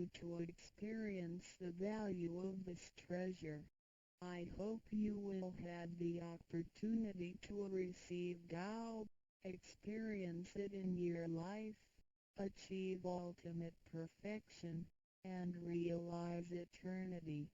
you to experience the value of this treasure. I hope you will have the opportunity to receive Tao, experience it in your life, achieve ultimate perfection, and realize eternity.